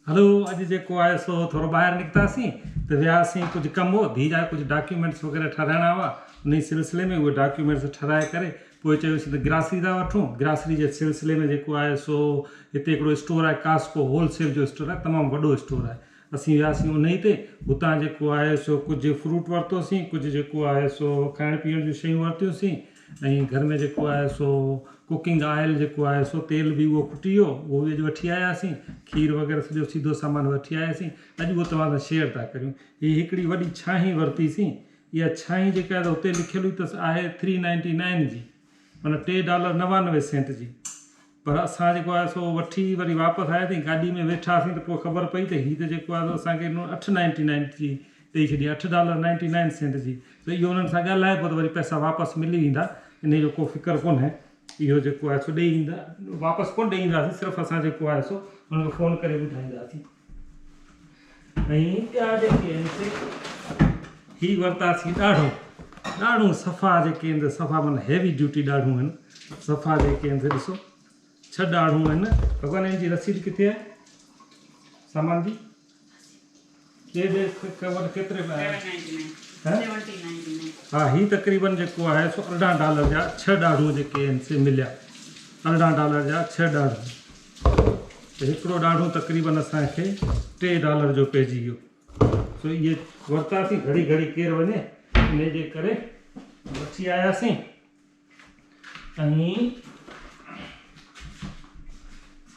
هلو اڄ جيڪو آهي سو ٿورو ٻاهر نڪتاسين ته وياسين ڪجهه ڪم هو ڌيء جا ڪجهه ڊاڪيومينٽس وغيره ٺهرائڻا هئا انهي سلسلي ۾ اهي ڊاڪيومينٽس ٺهرائي ڪري پوء چيوسين ته گراسري ٿا وٺون گراسري جي سلسلي ۾ جيڪو آهي سو هتي هڪڙو اسٽور آهي ڪاسڪو هول سيل جو اسٽور آهي تمام وڏو اسٽور آهي اسين وياسين انهي تي هتان جيڪو آهي سو ڪجهه فروٽ ورتوسين ڪجهه جيڪو آهي سو کائڻ پيئڻ جون شيون ورتيونسين ۽ گهر ۾ جيڪو آهي سو ڪوڪنگ آئل جيڪو آهي سو تيل به اهو کٽي ويو اهو به اڄ وٺي آياسين کير وغيره سڄو سيڌو سامان وٺي آياسين اڄ اهو توهان سان شيئر ٿا ڪريون هي هڪڙي وڏي ڇانهين ورتيسين اها ڇانهين جيڪا آهي اتي لکيل هئي ته آهي ٿري نائنٽي نائن جي معنيٰ ٽي ڊالر 99 سينٽ جي پر اسان جيڪو آهي سو وٺي وري واپس آياسين گاڏي ۾ ويٺاسين ته پوء خبر پئي ته هي ته جيڪو آهي سو اسان کي اٺ نائنٽي نائن جي ڏئي ڇڏي اٺ ڊالر نائنٽي نائن سينٽ جي ته اهو انهن سان ڳالهائبو ته وري پئسا واپس ملي ويندا انهي جو ڪو فڪر ڪونهي اهو جيڪو آهي سو ڏئي ايندا واپس ڪونه ڏئي اينداسين صرف اسان جيڪو آهي سو انهن کي فون ڪري ٻڌائينداسين ۽ ٻيا جيڪي آهن سي هي ورتاسين ڏاڙهون ڏاڙهون صفا جيڪي آهن صفا معنيٰ هيوي ڊيوٽي ڏاڙهون آهن صفا جيڪي آهن سي ڏسو ڇهه ڏاڙهون آهن ڀڳوان هن جي رسيد ڪٿي آهي سامان جي ڏي ڏي خبر ڪيتري ۾ آيا ها هي تقريبن جيڪو آهي سو 18 ڊالر جا ڇهه ڏاڙهون جيڪي آهن سي مليا 18 ڊالر جا ڇهه ڏاڙهون ته هڪڙو ڏاڙهون تقريبن اسان کي ٽي ڊالر جو پئجي ويو. سو اهي ورتاسين گهڙي گهڙي ڪير وڃي انهي جي ڪري وٺي آياسين ۽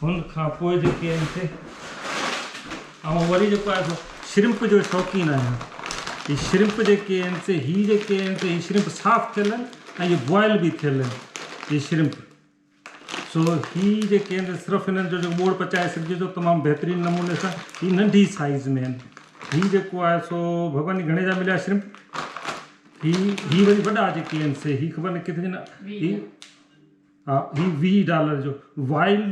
هن کان پوء جيڪي آهن سي آئون وري جيڪو آهي سو شرمپ جو شوقين آهيان هي شرمپ جيڪي آهن سي هي جيڪي آهن سي هي شرمپ صاف ٿيل آهن ۽ هي بوائل به ٿيل آهن هي شرمپ سو هي جيڪي آهن صرف هنن جو جيڪو ٻوڙ پچائي سگهجي ٿو تمام بهترين نموني سان هي ننڍي سائيز ۾ آهن هي جيڪو آهي سو ڀڳوان گهڻي جا مليا شرمپ هي هي وري وڏا جيڪي آهن سي هي خبر نه ڪٿي نه هي ها هي 20 ڊالر جو وائلڊ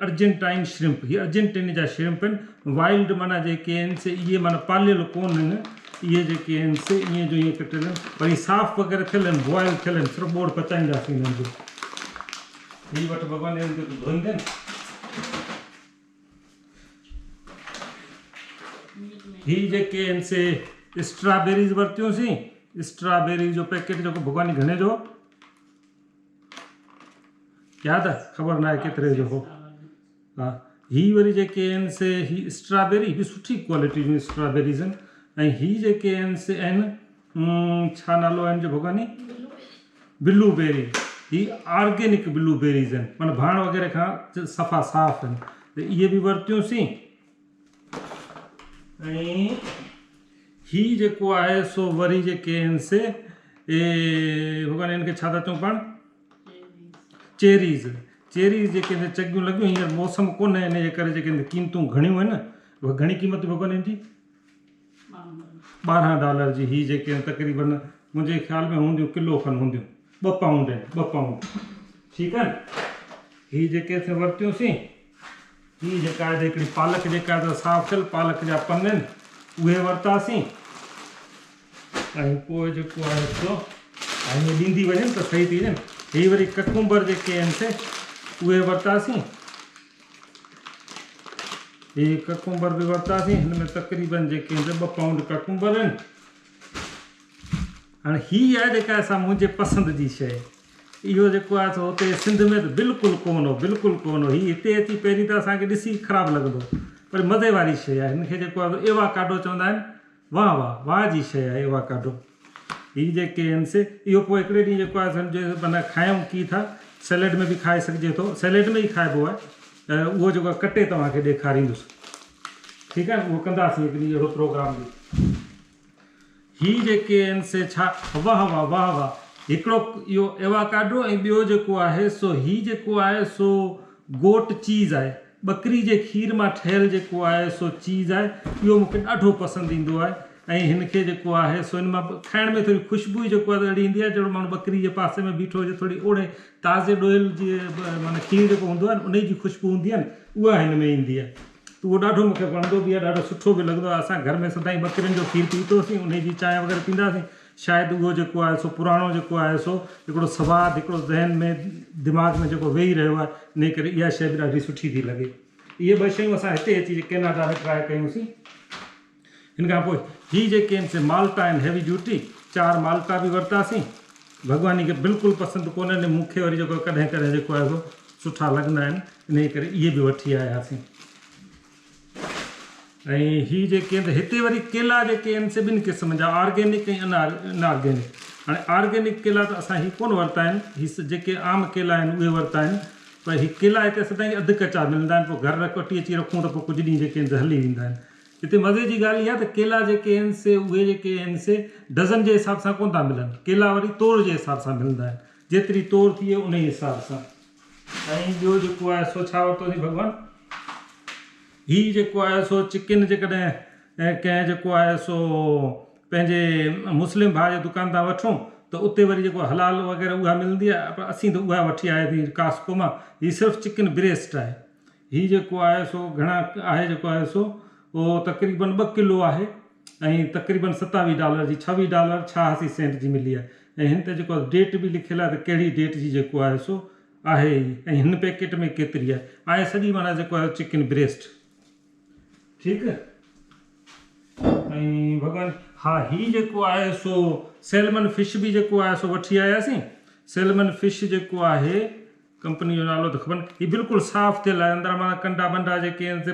ارجنٽائن شرمپ هي ارجنٽين جا شرمپ آهن وائلڊ معنيٰ جيڪي آهن سي اهي معنيٰ پاليل ڪون آهن اهي جيڪي آهن سي ائين جو ائين ڪٽيل آهن پر هي صاف وغيره ٿيل آهن بوائل ٿيل آهن صرف ٻوڙ پچائينداسين انهن جو هي وٺ ڀڳوان انهن کي تون ڌوئيندين هي جيڪي آهن سي اسٽرابيريز ورتيونسين اسٽرابيري جو پيڪيٽ جيڪو ڀڳوان گهڻي جو ياد آهي خبر ناهي ڪيتري جو هو ها هي وري جيڪي آهن سي هي اسٽرابيري به سٺي ڪوالٽي جون اسٽرابيريز آهن ۽ هي جيڪي آهن سي آهن ڇا نالو آهن جو ڀڳواني بلو بيري هي آرگينڪ بلو بيريز آهن معنيٰ ڀاڻ وغيره کان صفا صاف آهن ته اهي به ورتيونسين ۽ هي جيڪو آهي سو وري جيڪي آهن سي ڀڳوان هن کي ڇا ٿا چئون پاڻ چيريز، چيريز جيڪي هن چڳيون لڳيون هينئر موسم ڪونهي ان جي ڪري جيڪي هن قيمتون گهڻيون آهن گهڻي قيمت ڀڳوان هن جي 12 ڊالر جي هي جيڪي آهن تقريبن منهنجي خيال ۾ هونديون ڪلو کن هونديون 2 پائونڊ آهن 2 پائونڊ ٺيڪ آهن هي جيڪي اسين ورتيون سين هي جيڪا آهي هڪڙي پالڪ جيڪا آهي صاف ٿيل پالڪ جا پن آهن اهي ورتاسين ۽ پوء جيڪو آهي سو ائين ڏيندي وڃن ته صحيح ٿي وڃن. هي وري ڪڪمبر جيڪي آهن سي اهي ورتاسين. هي ڪڪمبر به ورتاسين. هن ۾ تقريبن جيڪي آهن 2 پائونڊ ڪڪمبر آهن. هاڻي هي آهي جيڪا اسان منهنجي پسند جي شيء. اهو جيڪو آهي سو هتي سنڌ ۾ ته بلڪل ڪونه هو بلڪل ڪونه هو. هي هتي اچي پهرين ته اسان کي ڏسي خراب لڳندو پر مزي واري شيء آهي. هن کي جيڪو آهي سو ايواڪاڊو چوندا آهن. واهه واهه واهه جي شيء آهي ايواڪاڊو. هي جيڪي آهن سي اهو پوء هڪڙي ڏينهن جيڪو آهي سمجهه معنيٰ کايون ڪي ٿا سيليڊ ۾ به کائي سگهجي ٿو سيليڊ ۾ ئي کائبو آهي اهو جيڪو آهي ڪٽي توهان کي ڏيکاريندس ٺيڪ آهي اهو ڪنداسين هڪ ڏينهن اهڙو پروگرام به هي جيڪي آهن سي ڇا واهه واهه واهه واهه هڪڙو اهو ايواڪاڊو ۽ ٻيو جيڪو آهي سو هي جيڪو آهي سو گوٽ چيز آهي ٻڪري جي کير مان ٺهيل جيڪو آهي سو چيز آهي اهو مون کي ڏاڍو پسند ايندو آهي ۽ هن کي جيڪو آهي سو هن مان کائڻ ۾ ٿوري خوشبو ئي جيڪو آهي اهڙي ايندي آهي جهڙو ماڻهو ٻڪري جي پاسي ۾ بيٺو هجي ٿوري اوڙي تازي ڏوهيل جي معنيٰ کير جيڪو هوندو آهي نه انهي جي خوشبو هوندي آهي نه اها هن ۾ ايندي آهي ته اهو ڏاڍو مون کي وڻندو به آهي ڏاڍو سٺو به لڳندو آهي اسان گهر ۾ سدائين ٻڪرين جو کير پيتوسين انهي جي چانهه وغيره پيندا هئاسين. شايد اهو جيڪو آهي سو پراڻو جيڪو آهي سو هڪڙو سواد هڪڙو ذهن ۾ دماغ ۾ جيڪو ويهي رهيو آهي انهي ڪري اها شيء به ڏاڍي سٺي ٿي لڳي. اهي ٻه شيون اسان هتي اچي ڪيناڊا ۾ ٽرائي ڪيونسين. ان کان پوء هي جيڪي آهن سي مالٽا آهن هيوي ڊيوٽي چار مالٽا به ورتاسين. ڀڳواني کي بلڪل پسند ڪونهن ۽ مون کي وري جيڪو ڪڏهن ڪڏهن جيڪو آهي سو سٺا لڳندا آهن انهي ڪري اهي به وٺي آياسين. ۽ هي جيڪي آهن هتي وري ڪيلا جيڪي آهن سي ٻن قسمن جا آرگينڪ ۽ ان آرگينڪ. هاڻي آرگينڪ ڪيلا ته اسان هي ڪونه ورتا آهن هي جيڪي عام ڪيلا آهن اهي ورتا آهن پر هي ڪيلا هتي سدائين اڌ ڪچا ملندا آهن پوء گهر وٺي اچي رکون ته پوء ڪجهه ڏينهن جيڪي آهن سي هلي ويندا آهن. هتي مزي جي ڳالهه اها ته ڪيلا جيڪي آهن سي اهي جيڪي آهن سي ڊزن جي حساب سان ڪونه ٿا ملن ڪيلا وري تور جي حساب سان ملندا آهن جيتري تور ٿئي انهي حساب سان. ۽ ٻيو جيڪو آهي سو ڇا ورتوسين ڀڳوان هي جيڪو آهي سو چڪن جيڪڏهن ڪنهن جيڪو آهي سو پنهنجي مسلم ڀاء جي دڪان تان وٺون ته اتي وري جيڪو حلال وغيره اها ملندي آهي پر اسين ته اها وٺي آياسين ڪاسڪو مان هي صرف چڪن بريسٽ آهي هي جيڪو آهي سو گهڻا آهي جيڪو آهي سو اهو تقريبن ٻه ڪلو آهي ۽ تقريبن ستاويهه ڊالر جي ڇويهه ڊالر ڇهاسي سينٽ جي ملي آهي ۽ هن تي جيڪو آهي ڊيٽ به لکيل آهي ته ڪهڙي ڊيٽ جي جيڪو آهي سو آهي ۽ هن پيڪيٽ ۾ ڪيتري آهي آهي سڄي معنيٰ جيڪو آهي چڪن بريسٽ ٺيڪ ۽ ڀڳوان ها هي جيڪو آهي سو سيلمن فش به جيڪو آهي سو وٺي آياسين سيلمن فش جيڪو آهي ڪمپني جو نالو ته خبر نه هي بلڪل صاف ٿيل آهي اندر مان ڪنڊا بنڊا جيڪي آهن سي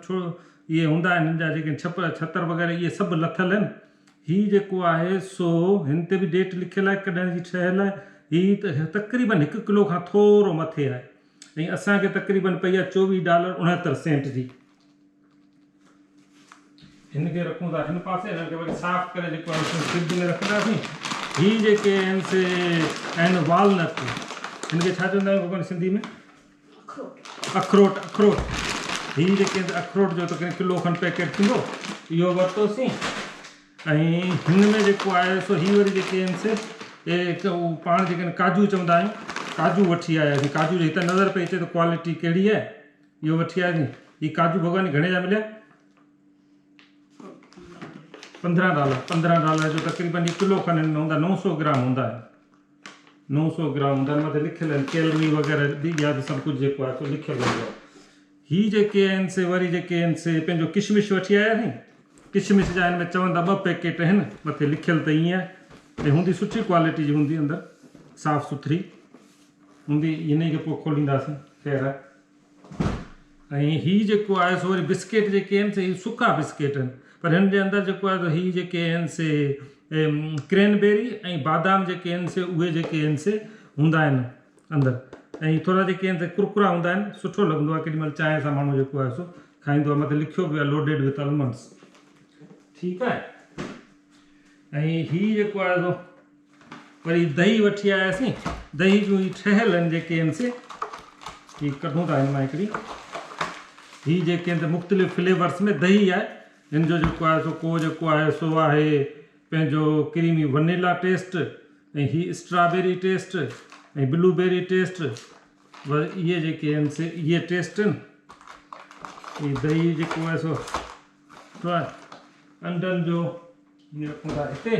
ڇو اهي هوندا آهن هن جا جيڪي ڇپ ڇتر وغيره اهي سڀ لٿل آهن هي جيڪو آهي سو هن تي به ڊيٽ لکيل آهي ڪڏهن جي ٺهيل آهي هي ته تقريبن هڪ ڪلو کان ٿورو مٿي آهي ۽ اسان کي تقريبن پئي آهي چوويهه ڊالر اڻهتر سينٽ جي. هن کي رکون ٿا هن پاسي هن کي وري صاف ڪري جيڪو آهي سو فرج ۾ رکنداسين. هي جيڪي آهن سي آهن والنٽ هن کي ڇا چوندا آهيون ڀڳوان سنڌي ۾ اخروٽ اخروٽ هي جيڪي اخروٽ جو تقريبن ڪلو کن پيڪيٽ ٿيندو اهو ورتوسين. ۽ هن ۾ جيڪو آهي سو هي وري جيڪي آهن سي اهي پاڻ جيڪي آهن ڪاجو چوندا آهيون ڪاجو وٺي آياسين ڪاجو جي هتان نظر پئي اچي ته ڪوالٽي ڪهڙي آهي اهو وٺي آياسين هي ڪاجو ڀڳوان گهڻي جا مليا پندرهن ڊالر پندرهن ڊالر جو تقريبن هي ڪلو کن هن ۾ هوندا نو سو گرام هوندا آهن نو سو گرام هوندا آهن مٿي لکيل آهن ڪيلري وغيره ٻي ٻيا به سڀ ڪجهه جيڪو آهي سو لکيل هوندو آهي هي جيڪي آهن سي وري جيڪي آهن سي پنهنجو ڪشمش وٺي آياسين. ڪشمش جا هن ۾ چون ٿا ٻه پيڪيٽ آهن مٿي لکيل ته ائين آهي ۽ هوندي سٺي ڪوالٽي جي هوندي اندر صاف سٿري هوندي انهي کي پوء کولينداسين خير آهي. ۽ هي جيڪو آهي سو وري بسڪيٽ جيڪي آهن سي هي سڪا بسڪيٽ آهن پر هن جي اندر جيڪو آهي سو هي جيڪي آهن سي ڪرين بيري ۽ بادام جيڪي آهن سي اهي جيڪي آهن سي هوندا آهن. اندر ۽ ٿورا جيڪي آهن سي ڪرڪرا هوندا آهن سٺو لڳندو آهي ڪيڏي مهل چانهه سان ماڻهو جيڪو آهي سو کائيندو آهي مٿي لکيو به آهي لوڊيڊ وٿ المنڊس ٺيڪ آهي ۽ هي جيڪو آهي سو وري دهي وٺي آياسين دهي جون هي ٺهيل آهن جيڪي آهن سي هي ڪڍون ٿا هن مان هڪڙي هي جيڪي آهن ته مختلف فليورس ۾ دهي آهي هن جو جيڪو آهي سو ڪو جيڪو آهي سو آهي پنهنجو ڪريمي ونيلا ٽيسٽ ۽ هي اسٽرابيري ٽيسٽ ۽ بلوبيري ٽيسٽ و اهي جيڪي آهن سي اهي ٽيسٽ آهن. هي دهي جيڪو آهي سو سٺو آهي. انڊن جو هي رکون ٿا هتي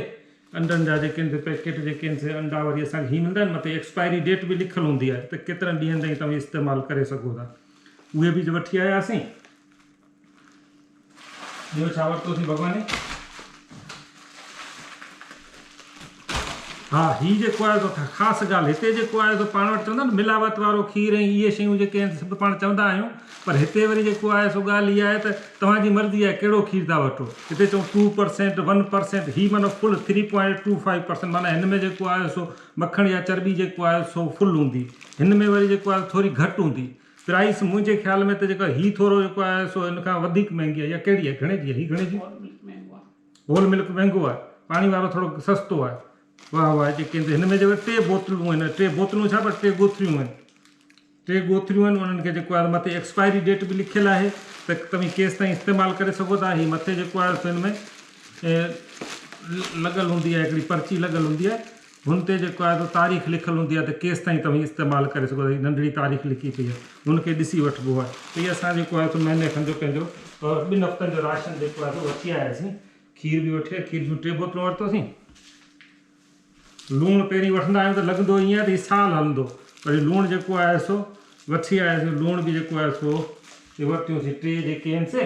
انڊن جا جيڪي آهن سي پيڪيٽ جيڪي آهن سي انڊا وري اسان کي هي ملندا آهن مٿي ايڪسپائري ڊيٽ به لکيل هوندي آهي ته ڪيترن ڏينهن تائين توهين استعمال ڪري سگهو ٿا اهي به وٺي آياسين. ٻيو ڇا ورتوسين ڀڳواني؟ ها هي جيڪو آهي سو خاص ڳالهه هتي جيڪو آهي سو پاڻ وٽ چوندا آهن ملاوت وارو کير ۽ اهي شيون جيڪي آهن سڀ پاڻ چوندا آهيون پر هتي وري جيڪو آهي سو ڳالهه اها آهي ته توهان جي مرضي آهي ڪهڙو کير ٿا وٺو هتي چئون ٽو پرسينٽ ون پرسينٽ هي معنيٰ full three point two five percent معنيٰ هن ۾ جيڪو آهي سو مکڻ يا چرٻي جيڪو آهي سو فل هوندي هن ۾ وري جيڪو آهي ٿوري گهٽ هوندي پرائس منهنجي خيال ۾ ته جيڪا هي ٿورو جيڪو آهي سو ان کان وڌيڪ مهنگي آهي يا ڪهڙي آهي گهڻي جي آهي هي گهڻي جي هول ملڪ مهنگو آهي پاڻي وارو ٿورو سستو آهي واهه واهه جيڪي هن ۾ جيڪو ٽي بوتلون آهن ٽي بوتلون ڇا پر ٽي ڳوٿريون آهن ٽي ڳوٿريون آهن انهن کي جيڪو آهي مٿي ايڪسپائري ڊيٽ به لکيل آهي ته توهين ڪيس تائين استعمال ڪري سگهو ٿا هي مٿي جيڪو آهي سو هن ۾ لڳل هوندي آهي هڪڙي پرچي لڳل هوندي آهي هن تي جيڪو آهي سو تاريخ لکيل هوندي آهي ته ڪيستائين توهين استعمال ڪري سگهو ٿا. هي ننڍڙي تاريخ لکي پئي آهي. هن کي ڏسي وٺبو آهي. ته هي اسان جيڪو آهي سو مهيني کن جو پنهنجو ٻن هفتن جو راشن جيڪو آهي سو وٺي آياسين. کير به وٺي آيا کير جون ٽي بوتلون ورتوسين. لوڻ پهرين وٺندا آهيون ته لڳندو ائين آهي ته هي سال هلندو پر هي لوڻ جيڪو آهي سو وٺي آياسين. لوڻ به جيڪو آهي سو ورتيونسين ٽي جيڪي آهن سي.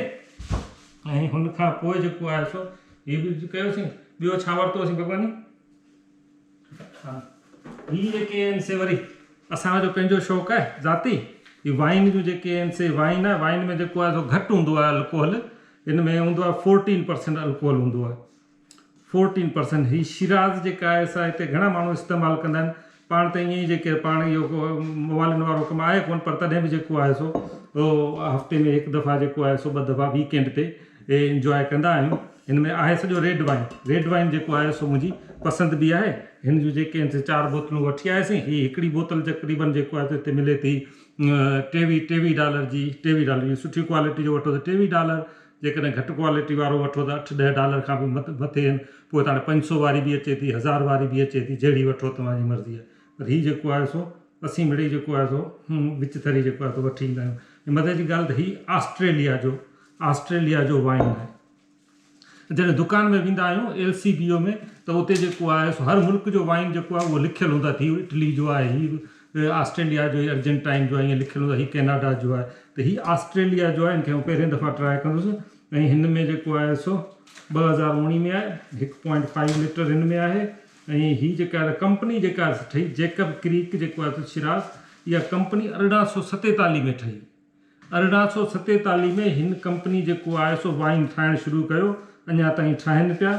۽ هن کان پوء جيڪو آهي سو هي به ڪيوسين. ٻيو ڇا ورتوسين ڀڳواني؟ ها هي جيڪي آهن سي وري اسان جو پنهنجو شوق آهي ذاتي. هي وائن جون جيڪي آهن سي وائن آهي. وائن ۾ جيڪو آهي سو گهٽ هوندو آهي الڪوهل. هن ۾ هوندو آهي 14% الڪوهل هوندو آهي. 14% هي شيراز جيڪا آهي سا هتي گهڻا ماڻهو استعمال ڪندا آهن. پاڻ ته ائين ئي جيڪي پاڻ اهو ڪو موالين وارو ڪم آهي ڪونه پر تڏهن به جيڪو آهي سو هفتي ۾ هڪ دفعا جيڪو آهي سو ٻه دفعا ويڪ اينڊ تي انجواء ڪندا آهيون. هن ۾ آهي سڄو ريڊ وائن. ريڊ وائن جيڪو آهي سو منهنجي پسند به آهي. هن جون جيڪي آهن سي چار بوتلون وٺي آياسين. هي هڪڙي بوتل تقريبن جيڪو آهي سو هتي ملي ٿي ٽيويهه ٽيويهه ڊالر جي. 23 ڊالر جي سٺي ڪوالٽي جو وٺو ته 23 ڊالر، جيڪڏهن گهٽ ڪوالٽي وارو وٺو ته اٺ ڏهه ڊالر کان به مٿي آهن. پوء ته هاڻي 500 واري به اچي ٿي، 1000 واري به اچي ٿي، جهڙي وٺو توهان جي مرضي آهي. پر هي جيڪو آهي سو اسين مڙئي جيڪو آهي سو وچ ٿري جيڪو آهي سو وٺي ايندا آهيون. ۽ مزي جي ڳالهه ته هي آسٽريليا جو وائن آهي. جڏهن دڪان ۾ ويندا آهيون ايل سي بي او ۾ ته اتي جيڪو آهي سو هر ملڪ جو وائن جيڪو آهي اهو لکيل هوندو آهي ته هي اٽلي جو آهي، هي آسٽريليا جو، هي ارجنٽائن جو آهي، ائين لکيل هوندو آهي، هي ڪيناڊا جو آهي. ته هي آسٽريليا جو آهي. هن کي آئون پهرين دفعا ٽرائي ڪندس. ۽ هن ۾ جيڪو آهي سو 2019 ۾ آهي. هڪ پوائنٽ فائيو ليٽر هن ۾ آهي. ۽ هي جيڪا آهي ڪمپني جيڪا ٺهي جيڪب ڪريڪ جيڪو آهي سو شيراز، اها ڪمپني 1847 ۾ ٺهي. 1847 ۾ هن ڪمپني جيڪو آهي سو وائن ٺاهڻ شروع ڪيو، اڃا تائين ٺاهن پيا.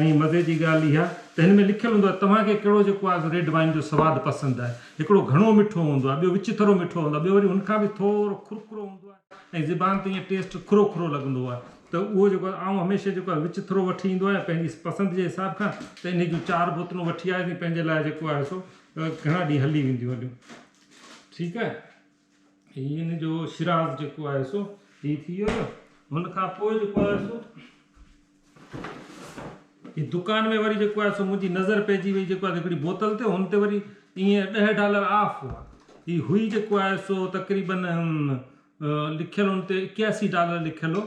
۽ مزي جي ڳالهه اها ته هن ۾ لکيل هوندو آهي توهان کي ڪهڙو جيڪو آهي سو ريڊ وائن جو سواد پسند آهي. هڪڙو گهڻو مٺو هوندو آهي، ٻيو وچٿرو مٺو هوندو آهي، ٻيو وري هن کان به ٿورو کرکرو هوندو آهي ۽ زبان تي ائين ٽيسٽ کرو کرو لڳندو آهي. ته اهو جيڪو آهي آئون هميشه جيڪو آهي وچٿرو وٺي ايندو آهيان پنهنجي پسند جي حساب کان. ته انهي جون چار بوتلون وٺي آياسين پنهنجي لاء جيڪو آهي سو گهڻا ڏينهن هلي وينديون هليون. ٺيڪ آهي. هي ان جو شيراز جيڪو آهي سو هي ٿي ويو. هن کان پوء جيڪو آهي سو هي دڪان ۾ وري جيڪو آهي سو منهنجي نظر پئجي وئي جيڪو آهي هڪڙي بوتل تي. هن تي وري ائين 10 ڊالر آف هئا. هي هئي جيڪو آهي سو تقريبن لکيل هن تي 81 ڊالر لکيل هو،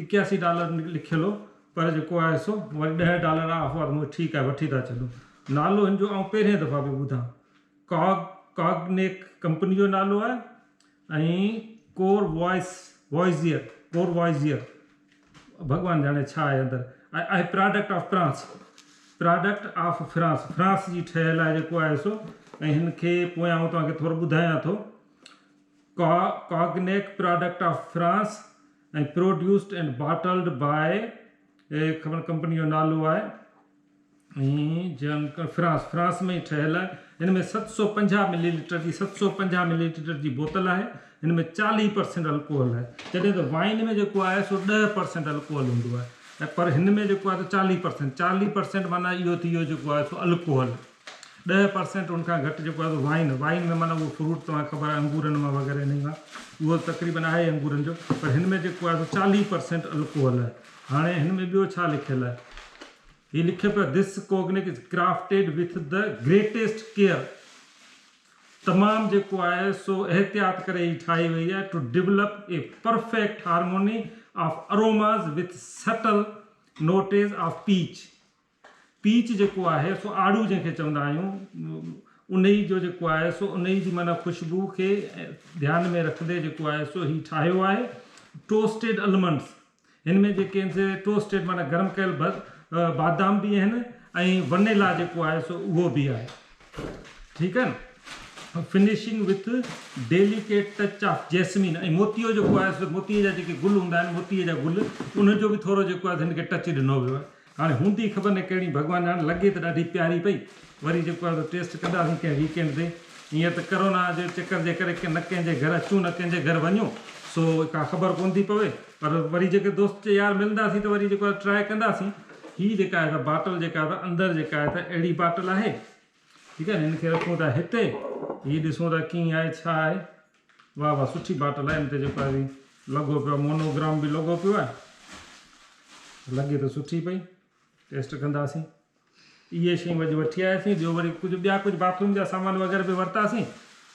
81 ڊالر لکيل هو، پر جيڪو آهي سو وري 10 ڊالر آف هئا ته مون ٺيڪ آهي وٺي ٿا ڇڏون. نالو هن جو آئون پهرين دفعا پيو ٻڌان. ڪاگنيڪ ڪمپني جو نالو آهي ۽ ڪور وائس وائزيئر ڪور وائزيئر ڀڳوان ڄاڻي ڇا آهي اندر. آهي product of France, product of France, France جي ٺهيل آهي جيڪو آهي سو. ۽ هن کي پويان آئون توهان کي ٿورو ٻڌايان ٿو. Cognac product of France ۽ produced and bottled by خبر ڪمپني جو نالو آهي ۽ فرانس، فرانس ۾ ئي ٺهيل آهي. هن ۾ 750 ملي ليٽر جي 750 ملي ليٽر جي بوتل آهي. هن ۾ 40% الڪوهل آهي. جڏهن ته وائن ۾ جيڪو آهي سو 10% الڪوهل هوندو آهي ۽ پر هن ۾ جيڪو آهي سو 40%، 40% معنيٰ اهو ٿي ويو جيڪو آهي سو الڪوهل. 10% ان کان گهٽ جيڪو آهي سو وائن، وائن ۾ معنيٰ اهو فروٽ توهان کي خبر آهي انگورن مان وغيره انهي مان اهو تقريبن آهي انگورن جو، پر هن ۾ جيڪو آهي سو 40% الڪوهل آهي. هاڻي هن ۾ ٻيو ڇا لکيل آهي؟ هي لکيو پيو آهي This cognac is crafted with the greatest care تمام جيڪو آهي سو احتياط ڪري هي ٺاهي وئي آهي to develop a perfect harmony of aromas with subtle notes of peach peach جيڪو آهي سو آڙو جنهن کي چوندا آهيون انهي جو جيڪو آهي سو انهي جي معنيٰ خوشبو کي ڌيان ۾ رکندي جيڪو آهي سو هي ٺاهيو آهي. ٽوسٽيڊ المنڊس هن ۾ جيڪي آهن سي ٽوسٽيڊ معنيٰ گرم ڪيل بادام به آهن ۽ ونيلا جيڪو آهي سو اهو به آهي. ٺيڪ آهي نه. Finishing with delicate touch of jasmine ۽ موتيو جيڪو آهي سو موتيي جا جيڪي گل هوندا آهن موتيي جا گل انهن جو به ٿورو جيڪو آهي هن کي ٽچ ڏنو ويو آهي. هاڻي هوندي خبر نه ڪهڙي ڀڳوان ڄاڻي، لڳي ته ڏاڍي پياري پئي. وري جيڪو آهي سو ٽيسٽ ڪنداسين ڪنهن ويڪ اينڊ تي. هينئر ته ڪرونا جي چڪر جي ڪري نه ڪنهن جي گهر اچون نه ڪنهن جي گهر وڃون سو ڪا خبر ڪونه ٿي پوي. پر وري جيڪي دوست يار ملنداسين ته وري جيڪو آهي ٽرائي ڪنداسين. هي جيڪا آهي سا باٽل جيڪا آهي سا اندر جيڪا آهي سا اهڙي باٽل آهي. ٺيڪ آهي نه هن کي رکون ٿا هتي. هي ڏسون ٿا ڪيئن آهي ڇا آهي. واه واه سٺي باٽل آهي. ان تي جيڪو آهي لڳو پيو آهي مونوگرام به لڳو پيو آهي. لڳي ته سٺي پئي. ٽيسٽ ڪنداسين. اهي شيون اڄ وٺي آياسين. ٻيو وري ڪجهه ٻيا ڪجهه باٿروم جا سامان وغيره به ورتاسين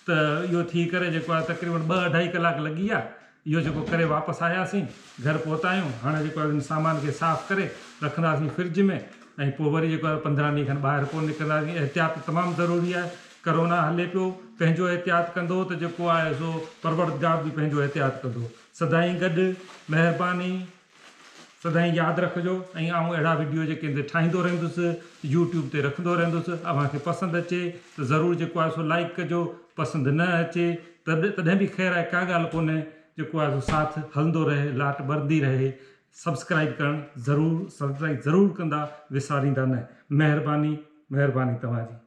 ته اهو ٿي ڪري جيڪو آهي تقريبن ٻه اڍائي ڪلاڪ لڳي ويا. اهو جيڪو ڪري واپس آياسين گهر پهتا آهيون. هاڻي جيڪو آهي ان سامان کي صاف ڪري رکنداسين فرج ۾. ۽ پوء وري جيڪو آهي 15 ڏينهن کن ٻاهر ڪونه نڪرنداسين. احتياط تمام ضروري آهي. ڪرونا هلي پيو، پنهنجو احتياط ڪندو ته جيڪو آهي سو پروردگار به پنهنجو احتياط ڪندو. سدائين گڏ، مهرباني. سدائين ياد رکجو ۽ آئون اهڙا وڊيو جيڪي آهن ٺاهيندو رهندس يوٽيوب تي رکندو رهندس. اوهان کي پسند اچي ته ضرور جيڪو آهي سو لائيڪ ڪجو، پسند نه اچي ته تڏهن به خير آهي، ڪا ڳالهه ڪونهي. جيڪو آهي سو ساٿ هلندو رهي، لاٽ ٻرندي رهي. سبسڪرائيب ڪرڻ ضرور، سبسڪرائيب ضرور ڪندا، وساريندا نه. مهرباني، مهرباني توهان جي.